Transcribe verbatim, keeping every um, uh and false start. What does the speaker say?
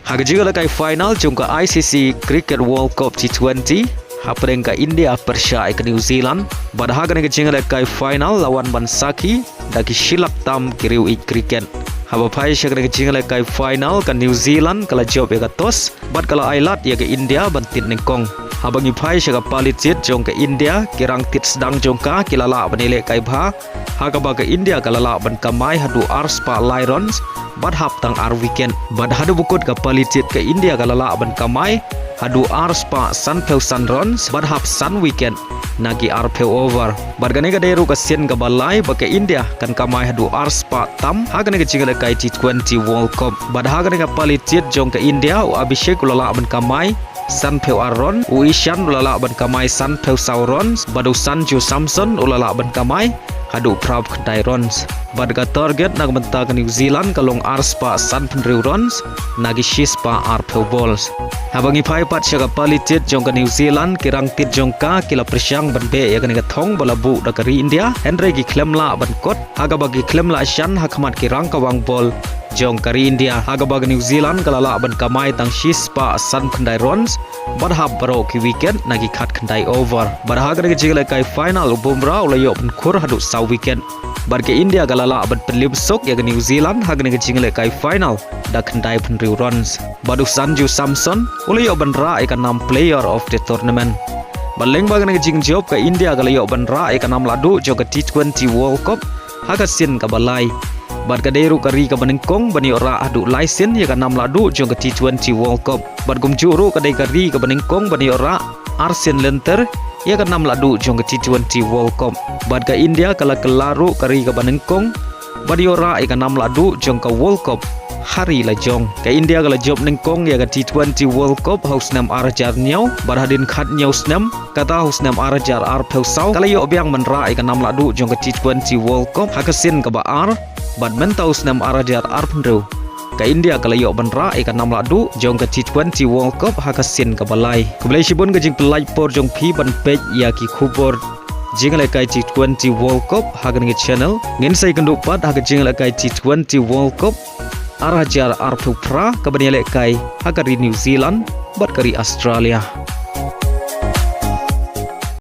Ha ka jingïalehkai final jong ka I C C Cricket World Cup T twenty, hapdeng ka India pyrshah ïa ka New Zealand, bad ha kane ka jingïalehkai final la wan ban sakhi da ki shilak tam ki riew ïeit cricket. Haba phai sha kane ka jingïalehkai final, ka New Zealand ka la jop ïa ka toss bad ka la ailad ïa ka India ban tied nyngkong. Haba ngi phai sha ka pali jied jong ka India, ki rangtied sdang jong ka ki la lah ban ïalehkai bha, ha kaba ka India ka la lah ban kamai haduh ar spah lai runs bad hap tang ar wicket. Bad haduh ba kut ka pali jied ka India ka la lah ban kamai haduh ar spah sanphew san runs bad hap san wicket na ki arphew over. Bad kane ka dei ruh ka sien kaba lai ba ka India kan kamai haduh ar spah tam ha kane ka jingïalehkai T twenty World Cup. Bad ha kane ka pali jied jong ka India, u Abhishek u la lah ban kamai sanphew ar runs, u Ishan u la lah ban kamai sanphew saw runs, bad u Sanju Samson u la lah ban kamai haduh phra khyndai runs. Bad ka target na ka bynta ka New Zealand ka long ar spah sanphew hynriew runs na ki shi spah arphew balls. Haba ngi phai pat sha ka pali jied jong ka New Zealand, ki rangtied jong ka ki la pyrshang ban beh ïa kane ka thong ba la buh da ka ri India, hynrei ki khlem lah ban kot, ha kaba ki khlem lah shan ha khmat ki rangkawang ball jong ka ri India, ha kaba ka New Zealand ka la lah ban kamai tang shi spah san khyndai runs bad hap baroh ki wicket na ki khatkhyndai over. Bad ha kane ka jingïalehkai final, u Bumrah u la ïoh pynkhur haduh saw wicket. Bad ka India ka la lah ban pynlip suk ïa ka New Zealand ha kane ka jingïalehkai final da khyndai phew hynriew runs. Bad u Sanju Samson u la ïoh ban rah ïa ka nam Player of the Tournament. Bad lyngba kane ka jingjop, ka India ka la ïoh ban rah ïa ka nam lahduh jong ka T twenty World Cup ha ka sien kaba lai. Bad ka dei ruh ka ri kaba nyngkong ban ïoh rah haduh lai sien ïa ka nam lahduh jong ka T twenty World Cup. Bad kumjuh ruh ka dei ka ri kaba nyngkong ban ïoh rah ar sien lynter ïa ka nam lahduh jong ka T twenty World Cup. Bad ka India ka la kylla ruh ka ri kaba nyngkong ban ïoh rah ïa ka nam lahduh jong ka World Cup ha ri lajong. Ka India ka la jop nyngkong ïa ka T twenty World Cup ha u snem ar hajar hynñiew, bad hadien khathynñiew snem, kata ha u snem ar hajar arphew saw, ka la ïoh biang ban rah ïa ka nam lahduh jong ka T twenty World Cup ha ka sien kaba ar, bad mynta u snem ar hajar arphew hynriew, ka India ka la ïoh ban rah ïa ka nam lahduh jong ka T twenty World Cup ha ka sien kaba lai. Khublei shibun ka jingpynlait por jong phi ban peit ïa ki khubor jingïalehkai T twenty World Cup ha kane ka channel. Ngin sa ïakynduh pat ha ka jingïalehkai T twenty World Cup ar hajar arphew phra kaban ïalehkai ha ka ri New Zealand bad ka ri Australia.